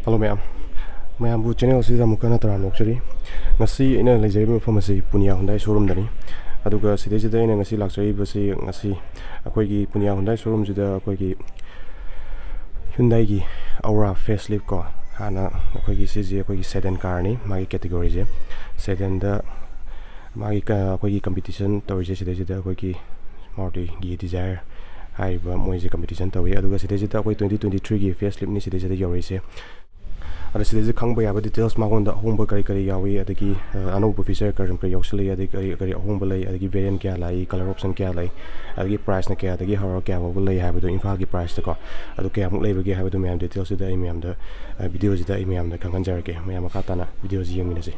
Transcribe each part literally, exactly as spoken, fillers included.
Hello ꯃꯌꯥꯝ, ꯃꯌꯥꯝꯕꯨ channel ꯑꯁꯤꯗ ꯑꯃꯨꯛ ꯍꯟꯅ ꯇꯔꯥꯝꯅ ꯑꯣꯛꯆꯔꯤ꯫ ꯉꯁꯤ ꯑꯩꯅ ꯂꯩꯖꯔꯤꯕ ꯃꯐꯝ ꯑꯁꯤ ꯄꯨꯅꯤꯌꯥ Hyundai showroomꯗꯅꯤ꯫ ꯑꯗꯨꯒ ꯁꯤꯗꯩꯁꯤꯗ ꯑꯩꯅ ꯉꯁꯤ ꯂꯥꯛꯆꯔꯤꯕꯁꯤ, ꯉꯁꯤ ꯑꯩꯈꯣꯏꯒꯤ ꯄꯨꯅꯤꯌꯥ Hyundai showroomꯁꯤꯗ ꯑꯩꯈꯣꯏꯒꯤ Hyundaiꯒꯤ Aura facelift ꯀꯣ, ꯍꯥꯟꯅ ꯑꯩꯈꯣꯏꯒꯤ ꯁꯤꯁꯦ ꯑꯩꯈꯣꯏꯒꯤ sedan carꯅꯤ, ꯃꯥꯒꯤ categoryꯁꯦ sedanꯗ ꯃꯥꯒꯤ ꯀ-, ꯑꯩꯈꯣꯏꯒꯤ competition ꯇꯧꯔꯤꯁꯦ ꯁꯤꯗꯩꯁꯤꯗ ꯑꯩꯈꯣꯏꯒꯤ Marutiꯒꯤ Dzire ꯍꯥꯏꯔꯤꯕ ꯃꯣꯏꯁꯦ competition ꯇꯧꯏ꯫ ꯑꯗꯨꯒ ꯁꯤꯗꯩꯁꯤꯗ ꯑꯩꯈꯣꯏ twenty twenty threeꯒꯤ faceliftꯅꯤ ꯁꯤꯗꯩꯁꯤꯗ ꯌꯧꯔꯛꯏꯁꯦ꯫ ꯑꯗ ꯁꯤꯗꯩꯁꯤꯗ ꯈꯪꯕ ꯌꯥꯕ details, ꯃꯉꯣꯟꯗ ꯑꯍꯣꯡꯕ ꯀꯔꯤ ꯀꯔꯤ ꯌꯥꯎꯏ, ꯑꯗꯒꯤ, ꯑ, ꯑꯅꯧꯕ feature ꯀꯔꯤ ꯀꯔꯤ ꯌꯥꯎꯁꯜꯂꯛꯏ, ꯑꯗꯒꯤ ꯀꯔꯤ ꯀꯔꯤ ꯑꯍꯣꯡꯕ ꯂꯩ, ꯑꯗꯒꯤ variant ꯀꯌꯥ ꯂꯥꯛꯏ, color option ꯀꯌꯥ ꯂꯩ, ꯑꯗꯒꯤ priceꯅ ꯀꯌꯥꯗꯒꯤ ꯍꯧꯔ ꯀꯌꯥ ꯐꯥꯎꯕ ꯂꯩ ꯍꯥꯏꯕꯗꯣ, ꯏꯝꯐꯥꯜꯒꯤ priceꯇꯀꯣ, ꯑꯗꯨ ꯀꯌꯥꯃꯨꯛ ꯂꯩꯕꯒꯦ ꯍꯥꯏꯕꯗꯣ ꯃꯌꯥꯝ detailsꯁꯤꯗ ꯑꯩ ꯃꯌꯥꯝꯗ, ꯑ, videoꯁꯤꯗ ꯑꯩ ꯃꯌꯥꯝꯗ ꯈꯪꯍꯟꯖꯔꯛꯀꯦ꯫ ꯃꯌꯥꯝ ꯃꯈꯥ ꯇꯥꯅ videoꯁꯤ ꯌꯦꯡꯃꯤꯟꯅꯁꯤ꯫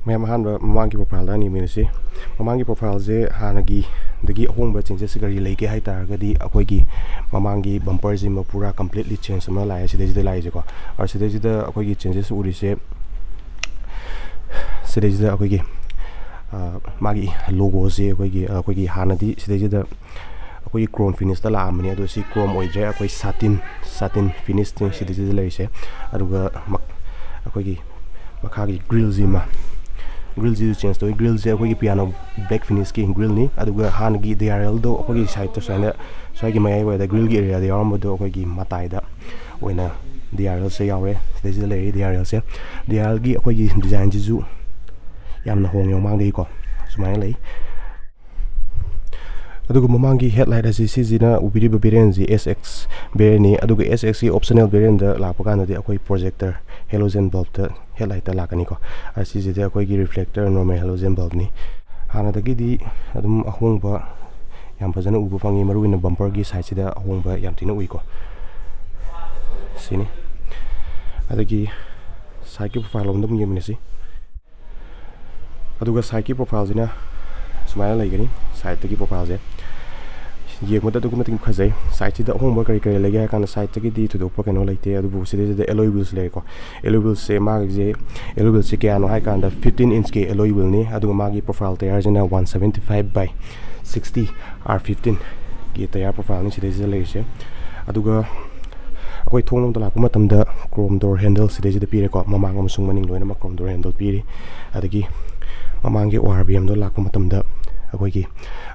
ꯃꯌꯥꯝ, ꯑꯍꯥꯟꯕ ꯃꯃꯥꯡꯒꯤ profileꯗ ꯌꯦꯡꯃꯤꯟꯅꯁꯤ꯫ ꯃꯃꯥꯡꯒꯤ profileꯁꯦ ꯍꯥꯟꯅꯒꯤꯗꯒꯤ ꯑꯍꯣꯡꯕ changes ꯀꯔꯤ ꯂꯩꯒꯦ ꯍꯥꯏ ꯇꯥꯔꯒꯗꯤ, ꯑꯩꯈꯣꯏꯒꯤ ꯃꯃꯥꯡꯒꯤ bumperꯁꯤꯃ ꯄꯨꯔꯥ completely change ꯑꯃ ꯂꯥꯛꯑꯦ ꯁꯤꯗꯩꯁꯤꯗ ꯂꯥꯛꯏꯁꯦꯀꯣ꯫ ꯑꯗꯣ ꯁꯤꯗꯩꯁꯤꯗ ꯑꯩꯈꯣꯏꯒꯤ changes ꯎꯔꯤꯁꯦ, ꯁꯤꯗꯩꯁꯤꯗ ꯑꯩꯈꯣꯏꯒꯤ, ꯑ, ꯃꯥꯒꯤ logoꯁꯦ ꯑꯩꯈꯣꯏꯒꯤ, ꯑ, ꯑꯩꯈꯣꯏꯒꯤ ꯍꯥꯟꯅꯗꯤ ꯁꯤꯗꯩꯁꯤꯗ ꯑꯩꯈꯣꯏꯒꯤ chrome finishꯇ ꯂꯥꯛꯑꯝꯕꯅꯤ, ꯑꯗꯣ ꯁꯤ chrome ꯑꯣꯏꯗ꯭ꯔꯦ, ꯑꯩꯈꯣꯏ satin, satin finishꯅꯤ ꯁꯤꯗꯩꯁꯤꯗ ꯂꯩꯔꯤꯁꯦ꯫ ꯑꯗꯨꯒ ꯃꯛ-, ꯑꯩꯈꯣꯏꯒꯤ ꯃꯈꯥꯒꯤ grillꯁꯤꯃ, grillꯁꯤꯁꯨ change ꯇꯧꯏ꯫ Grillꯁꯦ ꯑꯩꯈꯣꯏꯒꯤ piano black finishꯀꯤ grillꯅꯤ꯫ ꯑꯗꯨꯒ ꯍꯥꯟꯅꯒꯤ D R Lꯗꯣ ꯑꯩꯈꯣꯏꯒꯤ sideꯇ ꯁꯨꯃꯥꯏꯅ, ꯁ꯭ꯋꯥꯏꯒꯤ ꯃꯌꯥꯏ ꯋꯥꯏꯗ grillꯒꯤ areaꯗ ꯌꯥꯎꯔꯝꯕꯗꯣ ꯑꯩꯈꯣꯏꯒꯤ ꯃꯇꯥꯏꯗ ꯑꯣꯏꯅ D R Lꯁꯦ ꯌꯥꯎꯔꯦ꯫ ꯁꯤꯗꯩꯁꯤꯗ ꯂꯩꯔꯤ D R Lꯁꯦ꯫ D R Lꯒꯤ ꯑꯩꯈꯣꯏꯒꯤ designꯁꯤꯁꯨ ꯌꯥꯝꯅ ꯍꯣꯡꯉꯦ ꯃꯃꯥꯡꯗꯒꯤꯀꯣ꯫ ꯁꯨꯃꯥꯏꯅ ꯂꯩ꯫ ꯑꯗꯨꯒ ꯃꯃꯥꯡꯒꯤ headlight ꯑꯁꯤ, ꯁꯤꯁꯤꯅ ꯎꯕꯤꯔꯤꯕ variantꯁꯤ S X variantꯅꯤ꯫ ꯑꯗꯨꯒ S Xꯀꯤ optional variantꯇ ꯂꯥꯛꯄ ꯀꯥꯟꯗꯗꯤ ꯑꯩꯈꯣꯏ projector halogen bulbꯇ headlightꯇ ꯂꯥꯛꯀꯅꯤꯀꯣ꯫ ꯑꯁꯤꯁꯤꯗꯤ ꯑꯩꯈꯣꯏꯒꯤ reflector normal halogen bulbꯅꯤ꯫ ꯍꯥꯟꯅꯗꯒꯤꯗꯤ ꯑꯗꯨꯝ ꯑꯍꯣꯡꯕ ꯌꯥꯝ ꯐꯖꯅ ꯎꯕ ꯐꯪꯉꯤ, ꯃꯔꯨꯑꯣꯏꯅ bumperꯒꯤ sideꯁꯤꯗ ꯑꯍꯣꯡꯕ ꯌꯥꯝ ꯊꯤꯅ ꯎꯏꯀꯣ꯫ ꯁꯤꯅꯤ꯫ ꯑꯗꯒꯤ Sideꯀꯤ profile ꯂꯣꯝꯗ ꯑꯃꯨꯛ ꯌꯦꯡꯃꯤꯟꯅꯁꯤ꯫ ꯑꯗꯨꯒ sideꯀꯤ profileꯁꯤꯅ ꯁꯨꯃꯥꯏꯅ ꯂꯩꯒꯅꯤ꯫ Sideꯇꯒꯤ profileꯁꯦ ꯌꯦꯡꯕꯗ ꯑꯗꯨꯛꯀꯤ ꯃꯇꯤꯛ ꯐꯖꯩ꯫ Sideꯁꯤꯗ ꯑꯍꯣꯡꯕ ꯀꯔꯤ ꯀꯔꯤ ꯂꯩꯒꯦ ꯍꯥꯏ ꯀꯥꯟꯗ, sideꯇꯒꯤꯗꯤ ꯊꯣꯏꯗꯣꯛꯄ ꯀꯩꯅꯣ ꯂꯩꯇꯦ꯫ ꯑꯗꯨꯕꯨ ꯁꯤꯗꯩꯁꯤꯗ alloy wheels ꯂꯩꯔꯦꯀꯣ꯫ Alloy wheelsꯁꯦ ꯃꯥꯒꯤꯁꯦ, alloy wheelsꯁꯦ ꯀꯌꯥꯅꯣ ꯍꯥꯏ ꯀꯥꯟꯗ, fifteen inchꯀꯤ alloy wheelꯅꯤ꯫ ꯑꯗꯨꯒ ꯃꯥꯒꯤ profile tyreꯁꯤꯅ one seventy five by sixty R fifteenꯒꯤ tyre profileꯅꯤ ꯁꯤꯗꯩꯁꯤꯗ ꯂꯩꯔꯤꯁꯦ꯫ ꯑꯗꯨꯒ ꯑꯩꯈꯣꯏ ꯊꯣꯡ ꯂꯣꯝꯗ ꯂꯥꯛꯄ ꯃꯇꯝꯗ chrome door handle ꯁꯤꯗꯩꯁꯤꯗ ꯄꯤꯔꯦꯀꯣ꯫ ꯃꯃꯥꯡ ꯑꯃꯁꯨꯡ ꯃꯅꯤꯡ ꯂꯣꯏꯅꯃꯛ chrome door handle ꯄꯤꯔꯤ꯫ ꯑꯗꯒꯤ ꯃꯃꯥꯡꯒꯤ ORVMꯗꯣ ꯂꯥꯛꯄ ꯃꯇꯝꯗ ꯑꯩꯈꯣꯏꯒꯤ,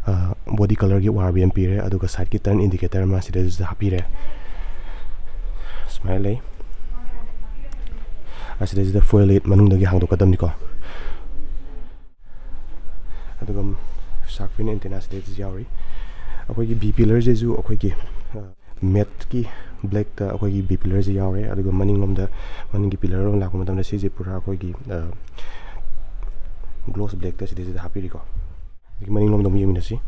ꯑ, body colourꯒꯤ ORVM ꯄꯤꯔꯦ꯫ ꯑꯗꯨꯒ sideꯀꯤ turn indicator ꯑꯃ ꯁꯤꯗꯩꯁꯤꯗ ꯍꯥꯞꯄꯤꯔꯦ꯫ ꯁꯨꯃꯥꯏꯅ ꯂꯩ꯫ ꯑꯁꯤꯗꯩꯁꯤꯗ fuel lid ꯃꯅꯨꯡꯗꯒꯤ ꯍꯥꯡꯗꯣꯛꯀꯗꯕꯅꯤꯀꯣ꯫ ꯑꯗꯨꯒ shark fin antenna ꯁꯤꯗꯩꯁꯤꯗ ꯌꯥꯎꯔꯤ꯫ ꯑꯩꯈꯣꯏꯒꯤ B pillarꯁꯤꯁꯨ ꯑꯩꯈꯣꯏꯒꯤ, ꯑ, matteꯀꯤ blackꯇ ꯑꯩꯈꯣꯏꯒꯤ B pillarꯁꯤ ꯌꯥꯎꯔꯦ꯫ ꯑꯗꯨꯒ ꯃꯅꯤꯡꯂꯣꯝꯗ, ꯃꯅꯤꯡꯒꯤ pillar ꯂꯣꯝ ꯂꯥꯛꯄ ꯃꯇꯝꯗ ꯁꯤꯁꯦ ꯄꯨꯔꯥ ꯑꯩꯈꯣꯏꯒꯤ, ꯑ, gloss blackꯇ ꯁꯤꯗꯩꯁꯤꯗ ꯍꯥꯞꯄꯤꯔꯤꯀꯣ꯫ ꯑꯗꯒꯤ ꯃꯅꯤꯡꯂꯣꯝꯗ ꯑꯃꯨꯛ ꯌꯦꯡꯃꯤꯟꯅꯁꯤ꯫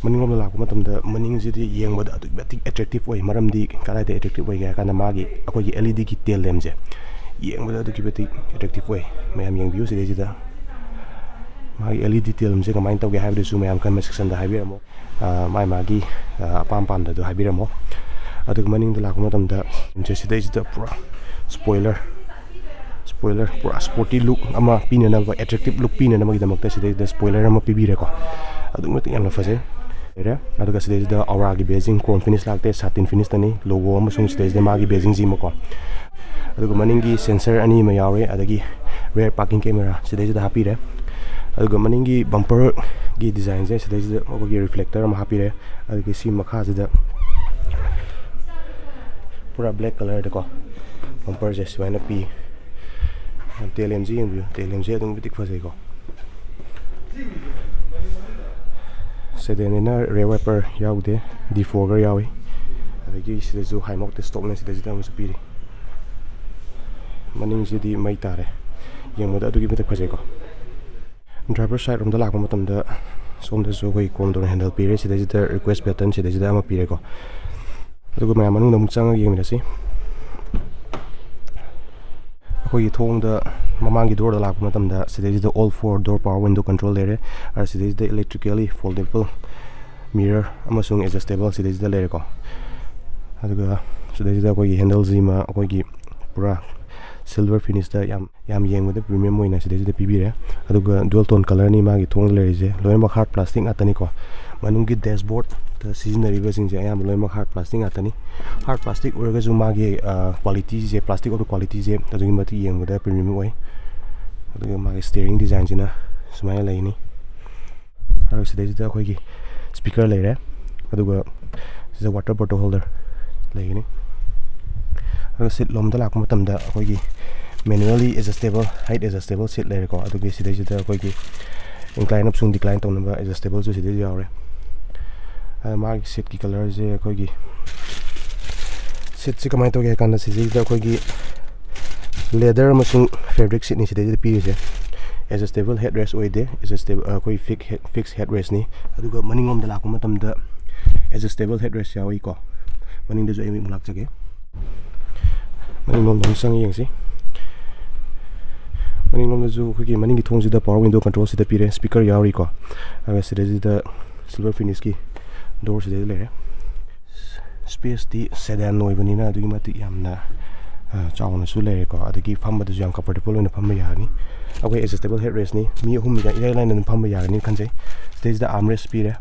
ꯃꯅꯤꯡꯂꯣꯝꯗ ꯂꯥꯛꯄ ꯃꯇꯝꯗ ꯃꯅꯤꯡꯁꯤꯗꯤ ꯌꯦꯡꯕꯗ ꯑꯗꯨꯛꯀꯤ ꯃꯇꯤꯛ attractive ꯑꯣꯏ꯫ ꯃꯔꯝꯗꯤ ꯀꯗꯥꯏꯗ attractive ꯑꯣꯏꯒꯦ ꯍꯥꯏ ꯀꯥꯟꯗ, ꯃꯥꯒꯤ ꯑꯩꯈꯣꯏꯒꯤ LEDꯒꯤ tail lampꯁꯦ ꯌꯦꯡꯕꯗ ꯑꯗꯨꯛꯀꯤ ꯃꯇꯤꯛ attractive ꯑꯣꯏ꯫ ꯃꯌꯥꯝ ꯌꯦꯡꯕꯤꯌꯨ ꯁꯤꯗꯩꯁꯤꯗ꯫ ꯃꯥꯒꯤ LED tail lampꯁꯦ ꯀꯃꯥꯏꯅ ꯇꯧꯒꯦ ꯍꯥꯏꯕꯗꯨꯁꯨ ꯃꯌꯥꯝ comment sectionꯗ ꯍꯥꯏꯕꯤꯔꯝꯃꯣ꯫ ꯑ, ꯃꯥꯏ ꯃꯥꯒꯤ, ꯑ, ꯑꯄꯥꯝ ꯄꯥꯝꯗꯗꯣ ꯍꯥꯏꯕꯤꯔꯝꯃꯣ꯫ ꯑꯗꯨꯒ ꯃꯅꯤꯡꯗ ꯂꯥꯛꯄ ꯃꯇꯝꯗ, ꯁꯤꯗꯩꯁꯤꯗ ꯄꯨꯔꯥ spoiler, spoiler, ꯄꯨꯔꯥ sporty look ꯑꯃ ꯄꯤꯅꯅꯕ, attractive look ꯄꯤꯅꯅꯕꯒꯤꯗꯃꯛꯇ ꯁꯤꯗꯩꯁꯤꯗ spoiler ꯑꯃ ꯄꯤꯕꯤꯔꯦꯀꯣ꯫ ꯑꯗꯨꯛꯀꯤ ꯃꯇꯤꯛ ꯌꯥꯝꯅ ꯐꯖꯩ꯫ ꯂꯩꯔꯦ꯫ ꯑꯗꯨꯒ ꯁꯤꯗꯩꯁꯤꯗ Auraꯒꯤ badging, chrome finish ꯂꯥꯛꯇꯦ, satin finish ꯇꯅꯤ꯫ Logo ꯑꯃꯁꯨꯡ ꯁꯤꯗꯩꯁꯤꯗ ꯃꯥꯒꯤ badgingꯁꯤꯃꯀꯣ꯫ ꯑꯗꯨꯒ ꯃꯅꯤꯡꯒꯤ sensor ꯑꯅꯤ ꯑꯃ ꯌꯥꯎꯔꯦ, ꯑꯗꯒꯤ rear parking camera ꯁꯤꯗꯩꯁꯤꯗ ꯍꯥꯞꯄꯤꯔꯦ꯫ ꯑꯗꯨꯒ ꯃꯅꯤꯡꯒꯤ bumperꯒꯤ designꯁꯦ ꯁꯤꯗꯩꯁꯤꯗ ꯑꯩꯈꯣꯏꯒꯤ reflector ꯑꯃ ꯍꯥꯞꯄꯤꯔꯦ꯫ ꯑꯗꯨꯒ ꯁꯤ ꯃꯈꯥꯁꯤꯗ ꯄꯨꯔꯥ black colourꯗꯀꯣ bumperꯁꯦ ꯁꯨꯃꯥꯏꯅ ꯄꯤ꯫ Tail lampꯁꯤ ꯌꯦꯡꯕꯤꯌꯨ, tail lampꯁꯤ ꯑꯗꯨꯛꯀꯤ ꯃꯇꯤꯛ ꯐꯖꯩꯀꯣ꯫ Sedanꯅꯤꯅ rear wiper ꯌꯥꯎꯗꯦ, defogger ꯌꯥꯎꯏ꯫ ꯑꯗꯒꯤ ꯁꯤꯗꯁꯨ high mount stopꯅ ꯁꯤꯗꯩꯁꯤꯗ ꯑꯃꯁꯨ ꯄꯤꯔꯤ꯫ ꯃꯅꯤꯡꯁꯤꯗꯤ ꯃꯩ ꯇꯥꯔꯦ, ꯌꯦꯡꯕꯗ ꯑꯗꯨꯛꯀꯤ ꯃꯇꯤꯛ ꯐꯖꯩꯀꯣ꯫ Driver side ꯔꯣꯝꯗ ꯂꯥꯛꯄ ꯃꯇꯝꯗ ꯁꯣꯝꯗꯁꯨ ꯑꯩꯈꯣꯏ chrome door handle ꯄꯤꯔꯦ, ꯁꯤꯗꯩꯁꯤꯗ request button ꯁꯤꯗꯩꯁꯤꯗ ꯑꯃ ꯄꯤꯔꯦꯀꯣ꯫ ꯑꯗꯨꯒ ꯃꯌꯥꯝ ꯃꯅꯨꯡꯗ ꯑꯃꯨꯛ ꯆꯪꯉꯒ ꯌꯦꯡꯃꯤꯟꯅꯁꯤ꯫ ꯑꯩꯈꯣꯏꯒꯤ ꯊꯣꯡꯗ, ꯃꯃꯥꯡꯒꯤ ꯗꯣꯔꯗ ꯂꯥꯛꯄ ꯃꯇꯝꯗ ꯁꯤꯗꯩꯁꯤꯗ all four door power window control ꯂꯩꯔꯦ꯫ ꯑꯗ ꯁꯤꯗꯩꯁꯤꯗ electrically foldable mirror ꯑꯃꯁꯨꯡ adjustable ꯁꯤꯗꯩꯁꯤꯗ ꯂꯩꯔꯦꯀꯣ꯫ ꯑꯗꯨꯒ ꯁꯤꯗꯩꯁꯤꯗ ꯑꯩꯈꯣꯏꯒꯤ ꯍꯦꯟꯗꯜꯁꯤꯃ ꯑꯩꯈꯣꯏꯒꯤ ꯄꯨꯔꯥ silver finishꯇ ꯌꯥꯝ, ꯌꯥꯝ ꯌꯦꯡꯕꯗ premium ꯑꯣꯏꯅ ꯁꯤꯗꯩꯁꯤꯗ ꯄꯤꯕꯤꯔꯦ꯫ ꯑꯗꯨꯒ dual tone colourꯅꯤ ꯃꯥꯒꯤ ꯊꯣꯡꯗ ꯂꯩꯔꯤꯁꯦ꯫ ꯂꯣꯏꯅꯃꯛ hard plastic ꯉꯥꯛꯇꯅꯤꯀꯣ꯫ ꯃꯅꯨꯡꯒꯤ dashboardꯇ ꯁꯤꯖꯤꯟꯅꯔꯤꯕꯁꯤꯡꯁꯦ ꯑꯌꯥꯝꯕ ꯂꯣꯏꯅꯃꯛ hard plastic ꯉꯥꯛꯇꯅꯤ꯫ Hard plastic ꯑꯣꯏꯔꯒꯁꯨ ꯃꯥꯒꯤ, ꯑ, qualityꯁꯦ, plastic ꯑꯣꯏꯕ qualityꯁꯦ ꯑꯗꯨꯛꯀꯤ ꯃꯇꯤꯛ ꯌꯦꯡꯕꯗ premium ꯑꯣꯏ꯫ ꯑꯗꯨꯒ ꯃꯥꯒꯤ steering designꯁꯤꯅ ꯁꯨꯃꯥꯏꯅ ꯂꯩꯅꯤ꯫ ꯑꯗꯨꯒ ꯁꯤꯗꯩꯁꯤꯗ ꯑꯩꯈꯣꯏꯒꯤ speaker ꯂꯩꯔꯦ꯫ ꯑꯗꯨꯒ ꯁꯤꯗ water bottle holder ꯂꯩꯒꯅꯤ꯫ ꯑꯗꯨꯒ seat ꯂꯣꯝꯗ ꯂꯥꯛꯄ ꯃꯇꯝꯗ ꯑꯩꯈꯣꯏꯒꯤ manually adjustable, height adjustable seat ꯂꯩꯔꯦꯀꯣ꯫ ꯑꯗꯨꯒꯤ ꯁꯤꯗꯩꯁꯤꯗ ꯑꯩꯈꯣꯏꯒꯤ incline ꯑꯃꯁꯨꯡ decline ꯇꯧꯅꯕ adjustableꯁꯨ ꯁꯤꯗꯩꯁꯤꯗ ꯌꯥꯎꯔꯦ꯫ ꯑꯗ ꯃꯥꯒꯤ seatꯀꯤ colourꯁꯦ ꯑꯩꯈꯣꯏꯒꯤ seatꯁꯦ ꯀꯃꯥꯏꯅ ꯇꯧꯒꯦ ꯍꯥꯏ ꯀꯥꯟꯗ, ꯁꯤꯗꯩꯁꯤꯗ ꯑꯩꯈꯣꯏꯒꯤ leather ꯑꯃꯁꯨꯡ fabric seatꯅꯤ ꯁꯤꯗꯩꯁꯤꯗ ꯄꯤꯔꯤꯁꯦ꯫ Adjustable headrest ꯑꯣꯏꯗꯦ, adjustable, ꯑꯩꯈꯣꯏ fix head, fix headrestꯅꯤ꯫ ꯑꯗꯨꯒ ꯃꯅꯤꯡꯂꯣꯝꯗ ꯂꯥꯛꯄ ꯃꯇꯝꯗ adjustable headrest ꯌꯥꯎꯏꯀꯣ꯫ ꯃꯅꯤꯡꯗꯁꯨ ꯑꯩ ꯑꯃꯨꯛ ꯂꯥꯛꯆꯒꯦ꯫ ꯃꯅꯤꯡꯂꯣꯝꯗ ꯑꯃꯨꯛ ꯆꯪꯉ ꯌꯦꯡꯁꯤ꯫ ꯃꯅꯤꯡꯂꯣꯝꯗꯁꯨ ꯑꯩꯈꯣꯏꯒꯤ ꯃꯅꯤꯡꯒꯤ ꯊꯣꯡꯁꯤꯗ power window controlꯁꯤꯗ ꯄꯤꯔꯦ, speaker ꯌꯥꯎꯔꯤꯀꯣ꯫ ꯑꯗꯨꯒ ꯁꯤꯗꯩꯁꯤꯗ silver finishꯀꯤ doorꯁꯤꯗꯩꯗ ꯂꯩꯔꯦ꯫ Spaceꯇꯤ sedan ꯑꯣꯏꯕꯅꯤꯅ ꯑꯗꯨꯛꯀꯤ ꯃꯇꯤꯛ ꯌꯥꯝꯅ, ꯑ, ꯆꯥꯎꯅꯁꯨ ꯂꯩꯔꯦꯀꯣ꯫ ꯑꯗꯒꯤ ꯐꯝꯕꯗꯁꯨ ꯌꯥꯝ comfortable ꯑꯣꯏꯅ ꯐꯝꯕ ꯌꯥꯒꯅꯤ꯫ ꯑꯩꯈꯣꯏ adjustable headrestꯅꯤ, ꯃꯤ ꯑꯍꯨꯝ ꯏꯔꯥꯏ ꯂꯥꯏꯅ ꯑꯗꯨꯝ ꯐꯝꯕ ꯌꯥꯒꯅꯤ ꯈꯟꯖꯩ꯫ ꯁꯤꯗꯩꯁꯤꯗ armrest ꯄꯤꯔꯦ꯫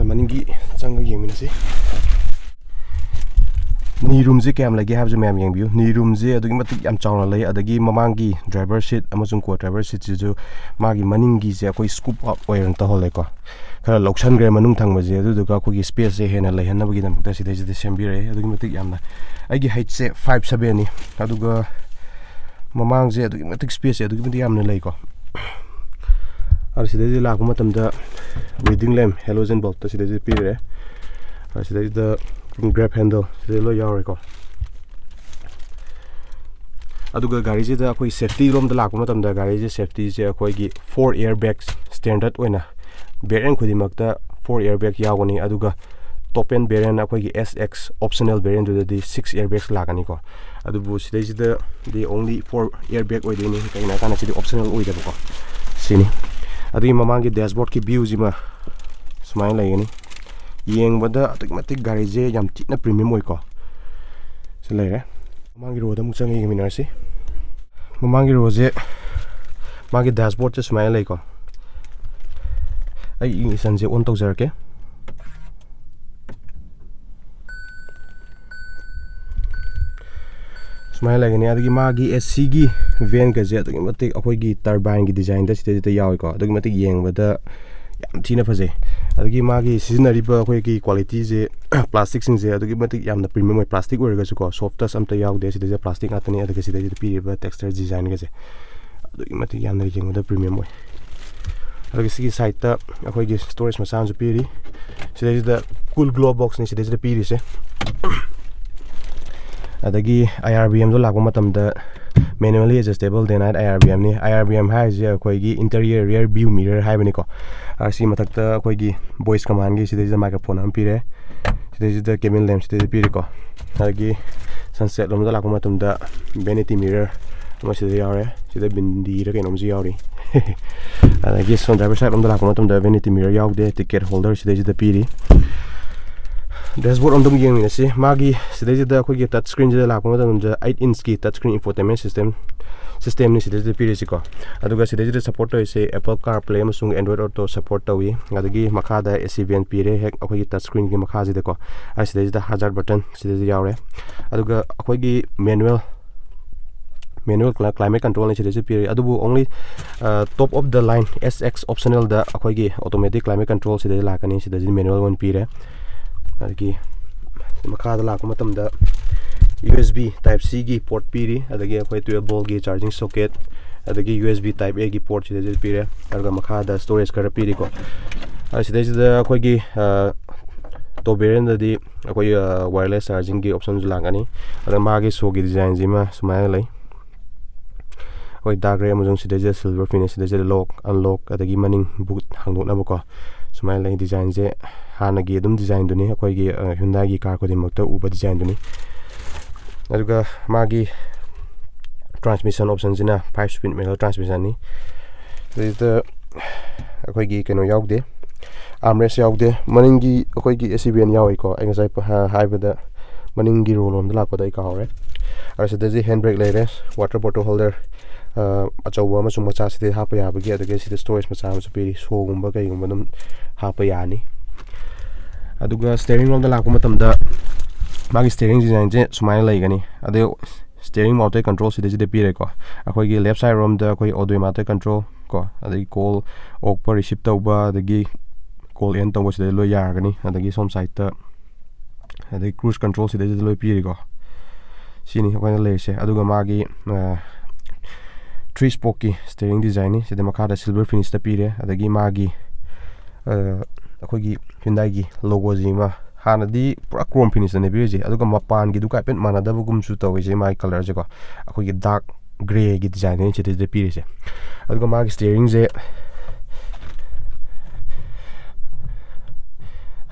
ꯃꯅꯤꯡꯒꯤ ꯆꯪꯉꯒ ꯌꯦꯡꯃꯤꯟꯅꯁꯤ꯫ Knee roomꯁꯦ ꯀꯌꯥꯝ ꯂꯩꯒꯦ ꯍꯥꯏꯕꯁꯦ ꯃꯌꯥꯝ ꯌꯦꯡꯕꯤꯌꯨ꯫ Knee roomꯁꯦ ꯑꯗꯨꯛꯀꯤ ꯃꯇꯤꯛ ꯌꯥꯝ ꯆꯥꯎꯅ ꯂꯩ꯫ ꯑꯗꯒꯤ ꯃꯃꯥꯡꯒꯤ driver seat ꯑꯃꯁꯨꯡ co-driver seatꯁꯤꯁꯨ ꯃꯥꯒꯤ ꯃꯅꯤꯡꯒꯤꯁꯦ ꯑꯩꯈꯣꯏ scoop up ꯑꯣꯏꯅ ꯇꯧꯍꯜꯂꯦꯀꯣ꯫ ꯈꯔ ꯂꯧꯁꯟꯈ꯭ꯔꯦ ꯃꯅꯨꯡ ꯊꯪꯕꯁꯦ, ꯑꯗꯨꯗꯨꯒ ꯑꯩꯈꯣꯏꯒꯤ spaceꯁꯦ ꯍꯦꯟꯅ ꯂꯩꯍꯟꯅꯕꯒꯤꯗꯗꯃꯛꯇ ꯁꯤꯗꯩꯁꯤꯗ ꯁꯦꯝꯕꯤꯔꯛꯑꯦ꯫ ꯑꯗꯨꯛꯀꯤ ꯃꯇꯤꯛ ꯌꯥꯝꯅ, ꯑꯩꯒꯤ heightꯁꯦ five sevenꯅꯤ꯫ ꯑꯗꯨꯒ ꯃꯃꯥꯡꯁꯦ ꯑꯗꯨꯛꯀꯤ ꯃꯇꯤꯛ spaceꯁꯦ ꯑꯗꯨꯛꯀꯤ ꯃꯇꯤꯛ ꯌꯥꯝꯅ ꯂꯩꯀꯣ꯫ ꯑꯗ ꯁꯤꯗꯩꯗ ꯂꯥꯛꯄ ꯃꯇꯝꯗ reading lamp, halogen bulbꯇ ꯁꯤꯗꯩꯗ ꯄꯤꯔꯦ꯫ ꯑꯗ ꯁꯤꯗꯩꯗ grab handle ꯁꯤꯗꯩ ꯂꯣꯏ ꯌꯥꯎꯔꯦꯀꯣ꯫ ꯑꯗꯨꯒ ꯒꯥꯔꯤꯁꯤꯗ ꯑꯩꯈꯣꯏ ꯁꯦꯐꯇꯤ ꯔꯣꯝꯗ ꯂꯥꯛꯄ ꯃꯇꯝꯗ ꯒꯥꯔꯤꯁꯦ ꯁꯦꯐꯇꯤꯁꯦ ꯑꯩꯈꯣꯏꯒꯤ ꯐꯣꯔ ꯑꯦꯌꯔ ꯕꯦꯒ ꯁ꯭ꯇꯦꯟꯗꯔꯠ ꯑꯣꯏꯅ ꯕꯦꯔꯤꯌꯟ ꯈꯨꯗꯤꯡꯃꯛꯇ ꯐꯣꯔ ꯑꯦꯌꯔ ꯕꯦꯒ ꯌꯥꯎꯒꯅꯤ꯫ ꯑꯗꯨꯒ ꯇꯣꯞ ꯑꯦꯟ ꯕꯦꯔꯤꯌꯟ ꯑꯩꯈꯣꯏꯒꯤ ꯑꯦꯁ X optional ꯕꯦꯔꯤꯌꯟꯗꯨꯗꯗꯤ six air bags ꯂꯥꯛꯀꯅꯤꯀꯣ꯫ ꯑꯗꯨꯕꯨ ꯁꯤꯗꯩꯁꯤꯗꯗꯤ ꯑꯣꯡꯂꯤ ꯐꯣꯔ ꯑꯦꯌꯔ ꯕꯦꯒ ꯑꯣꯏꯗꯣꯏꯅꯤ꯫ ꯀꯩꯒꯤꯅꯣ ꯍꯥꯏ ꯀꯥꯟꯗ ꯁꯤꯗꯤ ꯑꯣꯞꯁꯅꯦꯜ ꯑꯣꯏꯗꯕꯀꯣ꯫ ꯁꯤꯅꯤ꯫ ꯑꯗꯨꯒꯤ ꯃꯃꯥꯡꯒꯤ ꯗꯦꯁꯕꯣꯔꯗꯀꯤ ꯚ꯭ꯌꯨꯁꯤꯃ ꯁꯨꯃꯥꯏꯅ ꯂꯩꯒꯅꯤ꯫ ꯌꯦꯡꯕꯗ ꯑꯗꯨꯛꯀꯤ ꯃꯇꯤꯛ ꯒꯥꯔꯤꯁꯦ ꯌꯥꯝ ꯊꯤꯅ ꯄ꯭ꯔꯤꯃꯤꯌꯝ ꯑꯣꯏꯀꯣ꯫ ꯁꯤ ꯂꯩꯔꯦ꯫ ꯃꯃꯥꯡꯒꯤ ꯔꯣꯗ ꯑꯃꯨꯛ ꯆꯪꯉ ꯌꯦꯡꯃꯤꯟꯅꯔꯁꯤ꯫ ꯃꯃꯥꯡꯒꯤ ꯔꯣꯁꯦ, ꯃꯥꯒꯤ ꯗꯦꯁꯕꯣꯔꯗꯁꯦ ꯁꯨꯃꯥꯏꯅ ꯂꯩꯀꯣ꯫ ꯑꯩ ꯏꯒꯅꯤꯁꯟꯁꯦ ꯑꯣꯟ ꯇꯧꯖꯔꯛꯀꯦ꯫ ꯁꯨꯃꯥꯏꯅ ꯂꯩꯒꯅꯤ꯫ ꯑꯗꯒꯤ ꯃꯥꯒꯤ ꯑꯦ ꯁꯤꯒꯤ ꯚꯦꯟꯒꯁꯦ ꯑꯗꯨꯛꯀꯤ ꯃꯇꯤꯛ ꯑꯩꯈꯣꯏꯒꯤ ꯇꯔꯕꯥꯏꯟꯒꯤ ꯗꯤꯖꯥꯏꯟꯗ ꯁꯤꯗꯩꯁꯤꯗ ꯌꯥꯎꯏꯀꯣ꯫ ꯑꯗꯨꯛꯀꯤ ꯃꯇꯤꯛ ꯌꯦꯡꯕꯗ ꯌꯥꯝ ꯊꯤꯅ ꯐꯖꯩ꯫ ꯑꯗꯒꯤ ꯃꯥꯒꯤ ꯁꯤꯖꯤꯟꯅꯔꯤꯕ ꯑꯩꯈꯣꯏꯒꯤ ꯀ꯭ꯋꯥꯂꯤꯇꯤꯁꯦ, ꯄ꯭ꯂꯥꯁꯇꯤꯛꯁꯤꯡꯁꯦ ꯑꯗꯨꯛꯀꯤ ꯃꯇꯤꯛ ꯌꯥꯝꯅ ꯄ꯭ꯔꯤꯃꯤꯌꯝ ꯑꯣꯏ꯫ ꯄ꯭ꯂꯥꯁꯇꯤꯛ ꯑꯣꯏꯔꯒꯁꯨꯀꯣ, ꯁꯣꯐ ꯇꯆ ꯑꯝꯇ ꯌꯥꯎꯗꯦ꯫ ꯁꯤꯗꯩꯁꯤꯗ ꯄ꯭ꯂꯥꯁꯇꯤꯛ ꯉꯥꯛꯇꯅꯤ꯫ ꯑꯗꯨꯒ ꯁꯤꯗꯩꯁꯤꯗ ꯄꯤꯔꯤꯕ ꯇꯦꯛꯁꯆꯔ ꯗꯤꯖꯥꯏꯟꯒꯁꯦ ꯑꯗꯨꯛꯀꯤ ꯃꯇꯤꯛ ꯌꯥꯝꯅ ꯌꯦꯡꯕꯗ ꯄ꯭ꯔꯤꯃꯤꯌꯝ ꯑꯣꯏ꯫ ꯑꯗꯨꯒ ꯁꯤꯒꯤ ꯁꯥꯏꯠꯇ ꯑꯩꯈꯣꯏꯒꯤ ꯁ꯭ꯇꯣꯔꯦꯖ ꯃꯆꯥ ꯑꯃꯁꯨ ꯄꯤꯔꯤ꯫ ꯁꯤꯗꯩꯁꯤꯗ ꯀꯨꯜ ꯒ꯭ꯂꯣ ꯕꯣꯛꯁꯅꯤ ꯁꯤꯗꯩꯁꯤꯗ ꯄꯤꯔꯤꯁꯦ꯫ ꯑꯗꯒꯤ ꯑꯥꯏ ꯑꯥꯔ ꯕꯤ ꯑꯦꯝꯗꯣ ꯂꯥꯛꯄ ꯃꯇꯝꯗ manually adjustable day night IRBM ꯅꯤ꯫ ꯑꯥꯏ ꯑꯥꯔ ꯕꯤ ꯑꯦꯝ ꯍꯥꯏꯔꯤꯁꯦ ꯑꯩꯈꯣꯏꯒꯤ interior rear view mirror ꯍꯥꯏꯕꯅꯤꯀꯣ꯫ ꯑꯥ, ꯁꯤ ꯃꯊꯛꯇ ꯑꯩꯈꯣꯏꯒꯤ ꯚꯣꯏꯁ ꯀꯃꯥꯟꯒꯤ ꯁꯤꯗꯩꯁꯤꯗ ꯃꯥꯏꯀ꯭ꯔꯣꯐꯣꯟ ꯑꯃ ꯄꯤꯔꯦ꯫ ꯁꯤꯗꯩꯁꯤꯗ ꯀꯦꯕꯤꯟ ꯂꯦꯝꯞ ꯁꯤꯗꯩꯗ ꯄꯤꯔꯤꯀꯣ꯫ ꯑꯗꯒꯤ ꯁꯟꯁꯦꯠ ꯂꯣꯝꯗ ꯂꯥꯛꯄ ꯃꯇꯝꯗ ꯚꯦꯅꯤꯇꯤ ꯃꯤꯔꯔ ꯑꯃ ꯁꯤꯗ ꯌꯥꯎꯔꯦ꯫ ꯁꯤꯗ ꯕꯤꯟꯗꯤꯔ ꯀꯩꯅꯣꯝꯁꯨ ꯌꯥꯎꯔꯤ꯫ ꯑꯗꯒꯤ ꯁꯣꯝ ꯗ꯭ꯔꯥꯏꯚꯔ ꯁꯥꯏꯠ ꯂꯣꯝꯗ ꯂꯥꯛꯄ ꯃꯇꯝꯗ ꯚꯦꯅꯤꯇꯤ ꯃꯤꯔꯔ ꯌꯥꯎꯗꯦ, ꯇꯤꯀꯦꯠ ꯍꯣꯜꯗꯔ ꯁꯤꯗꯩꯁꯤꯗ ꯄꯤꯔꯤ꯫ ꯗꯦꯁꯕꯣꯔꯗ ꯑꯝꯇꯪ ꯌꯦꯡꯃꯤꯟꯅꯁꯤ꯫ ꯃꯥꯒꯤ ꯁꯤꯗꯩꯁꯤꯗ ꯑꯩꯈꯣꯏꯒꯤ ꯇꯆ ꯁ꯭ꯀ꯭ꯔꯤꯟꯁꯤꯗ ꯂꯥꯛꯄ ꯃꯇꯝꯗ ꯑꯩꯠ ꯏꯟꯁꯀꯤ ꯇꯆ ꯁ꯭ꯀ꯭ꯔꯤꯟ ꯏꯟꯐꯣꯇꯦꯟꯃꯦꯟ ꯁꯤꯁꯇꯦꯝ, ꯁꯤꯁꯇꯦꯝꯅꯤ ꯁꯤꯗꯩꯁꯤꯗ ꯄꯤꯔꯤꯁꯤꯀꯣ꯫ ꯑꯗꯨꯒ ꯁꯤꯗꯩꯁꯤꯗ ꯁꯞꯄꯣꯔꯠ ꯇꯧꯔꯤꯁꯦ Apple CarPlay ꯑꯃꯁꯨꯡ Android Auto ꯁꯞꯄꯣꯔꯠ ꯇꯧꯏ꯫ ꯑꯗꯒꯤ ꯃꯈꯥꯗ ꯑꯦ ꯁꯤ ꯚꯦꯟ ꯄꯤꯔꯦ, ꯍꯦꯛ ꯑꯩꯈꯣꯏꯒꯤ ꯇꯆ ꯁ꯭ꯀ꯭ꯔꯤꯟꯒꯤ ꯃꯈꯥꯁꯤꯗꯀꯣ꯫ ꯑꯁꯤꯗꯩꯁꯤꯗ ꯍꯖꯥꯔꯠ ꯕꯇꯟ ꯁꯤꯗꯩꯁꯤꯗ ꯌꯥꯎꯔꯦ꯫ ꯑꯗꯨꯒ ꯑꯩꯈꯣꯏꯒꯤ ꯃꯦꯅꯨꯋꯦꯜ, ꯃꯦꯅꯨꯋꯦꯜ ꯀ꯭ꯂꯥꯏꯃꯦꯠ ꯀꯟꯇ꯭ꯔꯣꯜꯅꯤ ꯁꯤꯗꯩꯁꯤꯗ ꯄꯤꯔꯦ꯫ ꯑꯗꯨꯕꯨ only top of the line S X optionalꯗ ꯑꯩꯈꯣꯏꯒꯤ automatic climate control ꯁꯤꯗꯩꯗ ꯂꯥꯛꯀꯅꯤ꯫ ꯁꯤꯗꯩꯁꯤꯗ ꯃꯦꯅꯨꯋꯦꯜ ꯑꯣꯏꯅ ꯄꯤꯔꯦ꯫ ꯑꯗꯒꯤ ꯃꯈꯥꯗ ꯂꯥꯛꯄ ꯃꯇꯝꯗ ꯌꯨ ꯑꯦꯁ ꯕꯤ ꯇꯥꯏꯞ ꯁꯤꯒꯤ ꯄꯣꯔꯠ ꯄꯤꯔꯤ, ꯑꯗꯒꯤ ꯑꯩꯈꯣꯏ ꯇꯨꯌꯦꯜꯞ ꯚꯣꯜꯒꯤ ꯆꯥꯔꯖꯤꯡ ꯁꯣꯀꯦꯠ, ꯑꯗꯒꯤ ꯌꯨ ꯑꯦꯁ ꯕꯤ ꯇꯥꯏꯞ ꯑꯦꯒꯤ ꯄꯣꯔꯠ ꯁꯤꯗꯩꯁꯤꯗ ꯄꯤꯔꯦ꯫ ꯑꯗꯨꯒ ꯃꯈꯥꯗ ꯁ꯭ꯇꯣꯔꯦꯖ ꯈꯔ ꯄꯤꯔꯤꯀꯣ꯫ ꯑ, ꯁꯤꯗꯩꯁꯤꯗ ꯑꯩꯈꯣꯏꯒꯤ, ꯑ, ꯇꯣꯞ ꯚꯦꯔꯤꯌꯟꯗꯗꯤ ꯑꯩꯈꯣꯏ, ꯑ, ꯋꯥꯌꯔꯂꯦꯁ ꯆꯥꯔꯖꯤꯡꯒꯤ ꯑꯣꯞꯁꯟꯁꯨ ꯂꯥꯛꯀꯅꯤ꯫ ꯑꯗ ꯃꯥꯒꯤ ꯁꯣꯒꯤ ꯗꯤꯖꯥꯏꯟꯁꯤꯃ ꯁꯨꯃꯥꯏꯅ ꯂꯩ꯫ ꯑꯩꯈꯣꯏ ꯗꯥꯔꯛ ꯒ꯭ꯔꯦ ꯑꯃꯁꯨꯡ ꯁꯤꯗꯩꯁꯤꯗ ꯁꯤꯜꯚꯔ ꯐꯤꯅꯤꯁ, ꯁꯤꯗꯩꯁꯤꯗ ꯂꯣꯛ ꯑꯟꯂꯣꯛ, ꯑꯗꯒꯤ ꯃꯅꯤꯡ ꯕꯨꯠ ꯍꯥꯡꯗꯣꯛꯅꯕꯀꯣ, ꯁꯨꯃꯥꯏꯅ ꯂꯩ꯫ ꯗꯤꯖꯥꯏꯟꯁꯦ ꯍꯥꯟꯅꯒꯤ ꯑꯗꯨꯝ ꯗꯤꯖꯥꯏꯟꯗꯨꯅꯤ, ꯑꯩꯈꯣꯏꯒꯤ ꯍ꯭ꯌꯨꯟꯗꯥꯏꯒꯤ ꯀꯥꯔ ꯈꯨꯗꯤꯡꯃꯛꯇ ꯎꯕ ꯗꯤꯖꯥꯏꯟꯗꯨꯅꯤ꯫ ꯑꯗꯨꯒ ꯃꯥꯒꯤ ꯇ꯭ꯔꯥꯟꯁꯃꯤꯁꯟ ꯑꯣꯞꯁꯟꯁꯤꯅ ꯐꯥꯏꯚ ꯁ꯭ꯄꯤꯠ ꯃꯦꯅꯨꯋꯦꯜ ꯇ꯭ꯔꯥꯟꯁꯃꯤꯁꯟꯅꯤ꯫ ꯁꯤꯗꯩꯁꯤꯗ ꯑꯩꯈꯣꯏꯒꯤ ꯀꯩꯅꯣ ꯌꯥꯎꯗꯦ, ꯑꯥꯔꯝꯔꯦꯁ ꯌꯥꯎꯗꯦ꯫ ꯃꯅꯤꯡꯒꯤ ꯑꯩꯈꯣꯏꯒꯤ ꯑꯦ ꯁꯤ ꯕꯦꯟ ꯌꯥꯎꯏꯀꯣ, ꯑꯩ ꯉꯁꯥꯏ ꯍꯥꯏꯕꯗ ꯃꯅꯤꯡꯒꯤ ꯔꯣ ꯂꯣꯝꯗ ꯂꯥꯛꯄꯗ ꯑꯩ ꯀꯥꯎꯔꯦ꯫ ꯑꯗ ꯁꯤꯗꯁꯤ ꯍꯦꯟ ꯕ꯭ꯔꯦꯛ ꯂꯩꯔꯦ, ꯋꯥꯇꯔ ꯕꯣꯇꯜ ꯍꯣꯜꯗꯔ, ꯑꯆꯧꯕ ꯑꯃꯁꯨꯡ ꯃꯆꯥ ꯁꯤꯗꯩ ꯍꯥꯞꯄ ꯌꯥꯕꯒꯤ, ꯑꯗꯒꯤ ꯁꯤꯗ ꯁ꯭ꯇꯣꯔꯦꯖ ꯃꯆꯥ ꯑꯃꯁꯨ ꯄꯤꯔꯤ, ꯁꯣꯒꯨꯝꯕ ꯀꯩꯒꯨꯝꯕ ꯑꯗꯨꯝ ꯍꯥꯞꯄ ꯌꯥꯅꯤ꯫ ꯑꯗꯨꯒ ꯁ꯭ꯇꯦꯔꯤꯡ ꯂꯣꯝꯗ ꯂꯥꯛꯄ ꯃꯇꯝꯗ ꯃꯥꯒꯤ ꯁ꯭ꯇꯦꯔꯤꯡ ꯗꯤꯖꯥꯏꯟꯁꯦ ꯁꯨꯃꯥꯏꯅ ꯂꯩꯒꯅꯤ꯫ ꯑꯗꯩ ꯁ꯭ꯇꯦꯔꯤꯡ ꯃꯥꯎꯟꯇꯦꯠ ꯀꯟꯇ꯭ꯔꯣꯜ ꯁꯤꯗꯩꯁꯤꯗ ꯄꯤꯔꯦꯀꯣ꯫ ꯑꯩꯈꯣꯏꯒꯤ ꯂꯦꯐ ꯁꯥꯏꯠ ꯔꯣꯝꯗ ꯑꯩꯈꯣꯏ ꯑꯣꯗꯣ ꯃꯥꯎꯟꯇꯦꯠ ꯀꯟꯇ꯭ꯔꯣꯜ ꯀꯣ, ꯑꯗꯒꯤ ꯀꯣꯜ ꯑꯣꯛꯄ, ꯔꯤꯁꯤꯞ ꯇꯧꯕ, ꯑꯗꯒꯤ ꯀꯣꯜ ꯑꯦꯟ ꯇꯧꯕ ꯁꯤꯗꯩ ꯂꯣꯏ ꯌꯥꯔꯒꯅꯤ꯫ ꯑꯗꯒꯤ ꯁꯣꯝ ꯁꯥꯏꯠꯇ ꯑꯗꯩ ꯀ꯭ꯔꯨꯖ ꯀꯟꯇ꯭ꯔꯣꯜ ꯁꯤꯗꯩꯁꯤꯗ ꯂꯣꯏ ꯄꯤꯔꯤꯀꯣ꯫ ꯁꯤꯅꯤ ꯑꯩꯈꯣꯏꯅ ꯂꯩꯔꯤꯁꯦ꯫ ꯑꯗꯨꯒ ꯃꯥꯒꯤ ꯊ꯭ꯔꯤ ꯁ꯭ꯄꯣꯛꯀꯤ ꯁ꯭ꯇꯦꯔꯤꯡ ꯗꯤꯖꯥꯏꯟꯅꯤ꯫ ꯁꯤꯗ ꯃꯈꯥꯗ ꯁꯤꯜꯚꯔ ꯐꯤꯅꯤꯁꯇ ꯄꯤꯔꯦ꯫ ꯑꯗꯒꯤ ꯃꯥꯒꯤ ꯑꯩꯈꯣꯏꯒꯤ ꯍ꯭ꯌꯨꯟꯗꯥꯏꯒꯤ ꯂꯣꯒꯣꯁꯤ ꯑꯃ ꯍꯥꯟꯅꯗꯤ ꯄꯨꯔꯥ ꯀ꯭ꯔꯣꯝ ꯐꯤꯅꯤꯁꯇꯅꯦ ꯄꯤꯔꯤꯁꯦ, ꯑꯗꯨꯒ ꯃꯄꯥꯟꯒꯤꯗꯨꯒ ꯍꯥꯏꯐꯦꯠ ꯃꯥꯟꯅꯗꯕꯒꯨꯝꯁꯨ ꯇꯧꯋꯤ꯫ ꯁꯤ ꯃꯥꯒꯤ ꯀꯂꯔꯁꯦꯀꯣ, ꯑꯩꯈꯣꯏꯒꯤ ꯗꯥꯔꯛ ꯒ꯭ꯔꯦꯒꯤ ꯗꯤꯖꯥꯏꯟꯅꯦ ꯁꯤꯗꯩꯁꯤꯗ ꯄꯤꯔꯤꯁꯦ꯫ ꯑꯗꯨꯒ ꯃꯥꯒꯤ ꯁ꯭ꯇꯦꯔꯤꯡꯁꯦ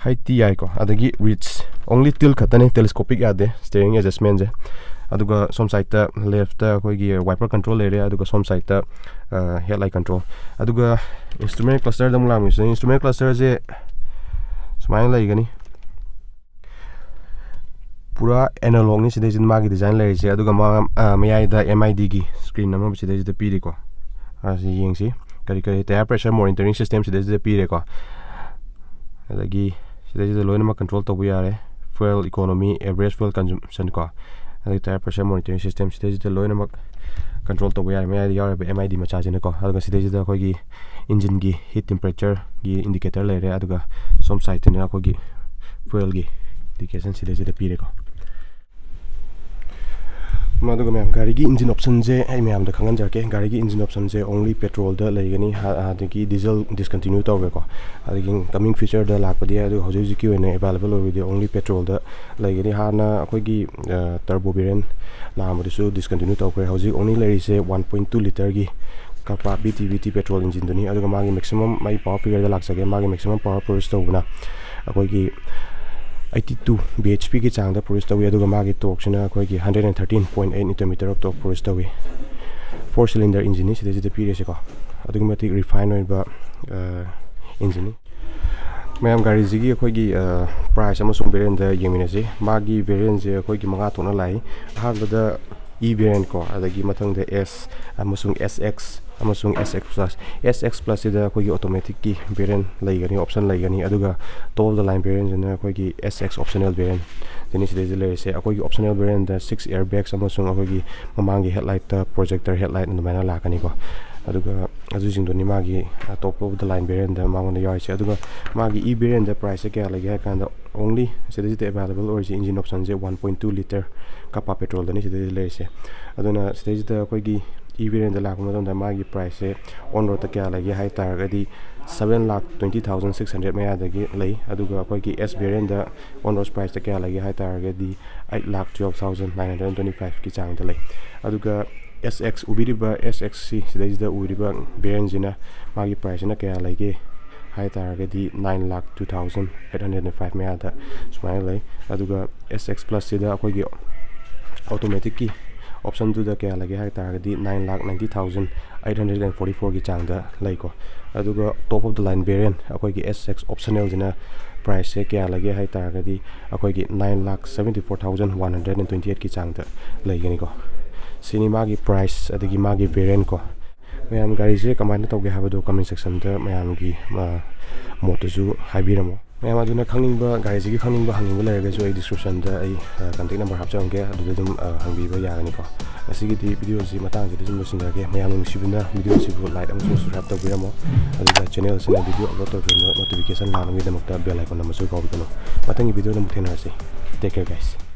ꯍꯥꯏꯠꯇꯤ ꯌꯥꯏꯀꯣ, ꯑꯗꯒꯤ ꯔꯤꯆ ꯑꯣꯡꯂꯤ ꯇꯤꯜ ꯈꯛꯇꯅꯦ, ꯇꯦꯂꯦꯁꯀꯣꯄꯤꯛ ꯌꯥꯗꯦ ꯁ꯭ꯇꯦꯔꯤꯡ ꯑꯦꯗꯖꯁꯃꯦꯟꯁꯦ꯫ ꯑꯗꯨꯒ ꯁꯣꯝ ꯁꯥꯏꯠꯇ ꯂꯦꯐꯇ ꯑꯩꯈꯣꯏꯒꯤ ꯋꯥꯏꯄꯔ ꯀꯟꯇ꯭ꯔꯣꯜ ꯂꯩꯔꯦ, ꯑꯗꯨꯒ ꯁꯣꯝ ꯁꯥꯏꯠꯇ ꯍꯦꯠꯂꯥꯏꯠ ꯀꯟꯇ꯭ꯔꯣꯜ꯫ ꯑꯗꯨꯒ ꯏꯟꯁꯇ꯭ꯔꯨꯃꯦꯟ ꯀ꯭ꯂꯁꯇꯔꯗ ꯑꯃꯨꯛ ꯂꯥꯛꯑꯝꯃꯤꯁꯤꯅ, ꯏꯟꯁꯇ꯭ꯔꯨꯃꯦꯟ ꯀ꯭ꯂꯁꯇꯔꯁꯦ ꯁꯨꯃꯥꯏꯅ ꯂꯩꯒꯅꯤ꯫ ꯄꯨꯔꯥ ꯑꯦꯅꯥꯂꯣꯛꯅꯤ ꯁꯤꯗꯩꯁꯤꯗ ꯃꯥꯒꯤ ꯗꯤꯖꯥꯏꯟ ꯂꯩꯔꯤꯁꯦ꯫ ꯑꯗꯨꯒ ꯃꯥ ꯑ, ꯃꯌꯥꯏꯗ ꯑꯦꯝ ꯑꯥꯏ ꯗꯤꯒꯤ ꯁ꯭ꯀ꯭ꯔꯤꯟ ꯑꯃ ꯁꯤꯗꯩꯁꯤꯗ ꯄꯤꯔꯤꯀꯣ꯫ ꯑ, ꯁꯤ ꯌꯦꯡꯁꯤ, ꯀꯔꯤ ꯀꯔꯤ ꯇꯌꯥꯔ ꯄ꯭ꯔꯦꯁꯔ ꯃꯣꯅꯤꯇꯔꯤꯡ ꯁꯤꯁꯇꯦꯝ ꯁꯤꯗꯩꯁꯤꯗ ꯄꯤꯔꯦꯀꯣ꯫ ꯑꯗꯒꯤ ꯁꯤꯗꯩꯁꯤꯗ ꯂꯣꯏꯅꯃꯛ ꯀꯟꯇ꯭ꯔꯣꯜ ꯇꯧꯕ ꯌꯥꯔꯦ꯫ Fuel economy, average fuel consumption ꯀꯣ, ꯑꯗꯒꯤ ꯇꯌꯥꯔ ꯄ꯭ꯔꯦꯁꯔ ꯃꯣꯅꯤꯇꯔꯤꯡ ꯁꯤꯁꯇꯦꯝ ꯁꯤꯗꯩꯁꯤꯗ ꯂꯣꯏꯅꯃꯛ ꯀꯟꯇ꯭ꯔꯣꯜ ꯇꯧꯕ ꯌꯥꯔꯦ꯫ ꯃꯌꯥꯏꯗ ꯌꯥꯎꯔꯤꯕ ꯑꯦꯝ ꯑꯥꯏ ꯗꯤ ꯃꯆꯥꯁꯤꯅꯀꯣ꯫ ꯑꯗꯨꯒ ꯁꯤꯗꯩꯁꯤꯗ ꯑꯩꯈꯣꯏꯒꯤ ꯏꯟꯖꯤꯟꯒꯤ ꯍꯤꯠ ꯇꯦꯝꯄꯔꯦꯆꯔꯒꯤ ꯏꯟꯗꯤꯀꯦꯇꯔ ꯂꯩꯔꯦ꯫ ꯑꯗꯨꯒ ꯁꯣꯝ ꯁꯥꯏꯠꯇꯅ ꯑꯩꯈꯣꯏꯒꯤ ꯐ꯭ꯌꯨꯑꯦꯜꯒꯤ ꯏꯟꯗꯤꯀꯦꯁꯟ ꯁꯤꯗꯩꯁꯤꯗ ꯄꯤꯔꯦꯀꯣ꯫ ꯑꯗꯨꯒ ꯃꯌꯥꯝ, ꯒꯥꯔꯤꯒꯤ ꯏꯟꯖꯤꯟ ꯑꯣꯞꯁꯟꯁꯦ ꯑꯩ ꯃꯌꯥꯝꯗ ꯈꯪꯍꯟꯖꯔꯛꯀꯦ꯫ ꯒꯥꯔꯤꯒꯤ ꯏꯟꯖꯤꯟ ꯑꯣꯞꯁꯟꯁꯦ only petrolꯗ ꯂꯩꯒꯅꯤ, ꯑꯗꯒꯤ diesel discontinue ꯇꯧꯈ꯭ꯔꯦꯀꯣ꯫ ꯑꯗꯒꯤ coming futureꯗ ꯂꯥꯛꯄꯗꯤ ꯌꯥꯏ, ꯑꯗꯨꯒ ꯍꯧꯖꯤꯛ ꯍꯧꯖꯤꯛꯀꯤ ꯑꯣꯏꯅ available ꯑꯣꯏꯕꯗꯤ only petrolꯗ ꯂꯩꯒꯅꯤ꯫ ꯍꯥꯟꯅ ꯑꯩꯈꯣꯏꯒꯤ turbo variant ꯂꯥꯛꯑꯝꯕꯗꯨꯁꯨ discontinue ꯇꯧꯈ꯭ꯔꯦ꯫ ꯍꯧꯖꯤꯛ only ꯂꯩꯔꯤꯁꯦ one point two litreꯒꯤ ꯀꯄꯥ VT VT petrol engineꯗꯨꯅꯤ꯫ ꯑꯗꯨꯒ ꯃꯥꯒꯤ maximum, ꯃꯥꯒꯤ power figureꯗ ꯂꯥꯛꯆꯒꯦ꯫ ꯃꯥꯒꯤ maximum power produce ꯇꯧꯕꯅ ꯑꯩꯈꯣꯏꯒꯤ eighty two bhpꯒꯤ ꯆꯥꯡꯗ produce ꯇꯧꯏ꯫ ꯑꯗꯨꯒ ꯃꯥꯒꯤ torqueꯁꯤꯅ ꯑꯩꯈꯣꯏꯒꯤ hundred and thirteen point eight Nm of torque produce ꯇꯧꯏ꯫ Four cylinder engineꯅꯤ ꯁꯤꯗꯩꯁꯤꯗ ꯄꯤꯔꯤꯁꯦꯀꯣ꯫ ꯑꯗꯨꯛꯀꯤ ꯃꯇꯤꯛ refine ꯑꯣꯏꯕ engineꯅꯤ꯫ ꯃꯌꯥꯝ, ꯒꯥꯔꯤꯁꯤꯒꯤ ꯑꯩꯈꯣꯏꯒꯤ price ꯑꯃꯁꯨꯡ variantꯗ ꯌꯦꯡꯃꯤꯟꯅꯁꯤ꯫ ꯃꯥꯒꯤ variantꯁꯦ ꯑꯩꯈꯣꯏꯒꯤ ꯃꯉꯥ ꯊꯣꯛꯅ ꯂꯥꯛꯏ꯫ ꯑꯍꯥꯟꯕꯗ E variant ꯀꯣ, ꯑꯗꯒꯤ ꯃꯊꯪꯗ S ꯑꯃꯁꯨꯡ SX ꯑꯃꯁꯨꯡ SX plus꯫ SX plusꯁꯤꯗ ꯑꯩꯈꯣꯏꯒꯤ automaticꯀꯤ variant ꯂꯩꯒꯅꯤ, option ꯂꯩꯒꯅꯤ꯫ ꯑꯗꯨꯒ top of the line variantꯁꯤꯅ ꯑꯩꯈꯣꯏꯒꯤ SX optional variant ꯁꯤꯅꯤ ꯁꯤꯗꯩꯁꯤꯗ ꯂꯩꯔꯤꯁꯦ꯫ ꯑꯩꯈꯣꯏꯒꯤ optional variantꯗ six airbags ꯑꯃꯁꯨꯡ ꯑꯩꯈꯣꯏꯒꯤ ꯃꯃꯥꯡꯒꯤ headlightꯇ projector headlight ꯑꯗꯨꯃꯥꯏꯅ ꯂꯥꯛꯀꯅꯤꯀꯣ꯫ ꯑꯗꯨꯒ ꯑꯗꯨꯁꯤꯡꯗꯨꯅꯤ ꯃꯥꯒꯤ top of the line variantꯗ ꯃꯉꯣꯟꯗ ꯌꯥꯎꯔꯤꯁꯦ꯫ ꯑꯗꯨꯒ ꯃꯥꯒꯤ E variantꯗ priceꯁꯦ ꯀꯌꯥ ꯂꯩꯒꯦ ꯍꯥꯏ ꯀꯥꯟꯗ, only ꯁꯤꯗꯩꯁꯤꯗ available ꯑꯣꯏꯔꯤꯁꯦ engine optionꯁꯦ one point two litre ꯀꯄꯥ petrolꯗꯅꯤ ꯁꯤꯗꯩꯁꯤꯗ ꯂꯩꯔꯤꯁꯦ꯫ ꯑꯗꯨꯅ ꯁꯤꯗꯩꯁꯤꯗ ꯑꯩꯈꯣꯏꯒꯤ E variantꯗ ꯂꯥꯛꯄ ꯃꯇꯝꯗ ꯃꯥꯒꯤ priceꯁꯦ on roadꯇ ꯀꯌꯥ ꯂꯩꯒꯦ ꯍꯥꯏ ꯇꯥꯔꯒꯗꯤ seven lakh twenty thousand six hundred ꯃꯌꯥꯗꯒꯤ ꯂꯩ꯫ ꯑꯗꯨꯒ ꯑꯩꯈꯣꯏꯒꯤ S variantꯗ on road priceꯇ ꯀꯌꯥ ꯂꯩꯒꯦ ꯍꯥꯏ ꯇꯥꯔꯒꯗꯤ eight lakh twelve thousand nine hundred twenty-fiveꯀꯤ ꯆꯥꯡꯗ ꯂꯩ꯫ ꯑꯗꯨꯒ SX, ꯎꯕꯤꯔꯤꯕ SXꯁꯤ, ꯁꯤꯗꯩꯁꯤꯗ ꯎꯔꯤꯕ variantꯁꯤꯅ ꯃꯥꯒꯤ priceꯁꯤꯅ ꯀꯌꯥ ꯂꯩꯒꯦ ꯍꯥꯏ ꯇꯥꯔꯒꯗꯤ nine lakh two thousand eight hundred five ꯃꯌꯥꯗ ꯁꯨꯃꯥꯏꯅ ꯂꯩ꯫ ꯑꯗꯨꯒ SX plusꯁꯤꯗ ꯑꯩꯈꯣꯏꯒꯤ automaticꯀꯤ optionꯗꯨꯗ ꯀꯌꯥ ꯂꯩꯒꯦ ꯍꯥꯏ ꯇꯥꯔꯒꯗꯤ nine lakh ninety thousand eight hundred forty fourꯒꯤ ꯆꯥꯡꯗ ꯂꯩꯀꯣ꯫ ꯑꯗꯨꯒ top of the line variant ꯑꯩꯈꯣꯏꯒꯤ SX optionalꯁꯤꯅ priceꯁꯦ ꯀꯌꯥ ꯂꯩꯒꯦ ꯍꯥꯏ ꯇꯥꯔꯒꯗꯤ ꯑꯩꯈꯣꯏꯒꯤ nine lakh seventy four thousand one hundred twenty eightꯀꯤ ꯆꯥꯡꯗ ꯂꯩꯒꯅꯤꯀꯣ꯫ ꯁꯤꯅꯤ ꯃꯥꯒꯤ price ꯑꯗꯒꯤ ꯃꯥꯒꯤ variant ꯀꯣ꯫ ꯃꯌꯥꯝ, ꯒꯥꯔꯤꯁꯦ ꯀꯃꯥꯏꯅ ꯇꯧꯒꯦ ꯍꯥꯏꯕꯗꯣ comment sectionꯗ ꯃꯌꯥꯝꯒꯤ ꯃꯣꯠꯇꯨꯁꯨ ꯍꯥꯏꯕꯤꯔꯝꯃꯣ꯫ ꯃꯌꯥꯝ ꯑꯗꯨꯅ ꯈꯪꯅꯤꯡꯕ, ꯒꯥꯔꯤꯁꯤꯒꯤ ꯈꯪꯅꯤꯡꯕ, ꯍꯪꯅꯤꯡꯕ ꯂꯩꯔꯒꯁꯨ ꯑꯩ descriptionꯗ ꯑꯩ contact number ꯍꯥꯞꯆꯔꯝꯒꯦ, ꯑꯗꯨꯗ ꯑꯗꯨꯝ ꯍꯪꯕꯤꯕ ꯌꯥꯒꯅꯤꯀꯣ꯫ ꯉꯁꯤꯒꯤꯗꯤ videoꯁꯤ ꯃꯇꯥꯡꯁꯤꯗ ꯁꯨꯝ ꯂꯣꯏꯁꯤꯟꯖꯔꯒꯦ꯫ ꯃꯌꯥꯝꯅ ꯅꯨꯡꯁꯤꯕꯤꯅ videoꯁꯤꯕꯨ like ꯑꯃꯁꯨꯡ subscribe ꯇꯧꯕꯤꯔꯝꯃꯣ꯫ ꯑꯗꯨꯒ channelꯁꯤꯅ video upload ꯇꯧꯔꯛꯄꯗ notification ꯂꯥꯛꯅꯕꯒꯤꯗꯃꯛꯇ bell icon ꯑꯃꯁꯨ ꯀꯥꯎꯕꯤꯒꯅꯨ꯫ ꯃꯊꯪꯒꯤ videoꯗ ꯑꯃꯨꯛ ꯊꯦꯡꯅꯔꯁꯤ꯫ Take care, guys.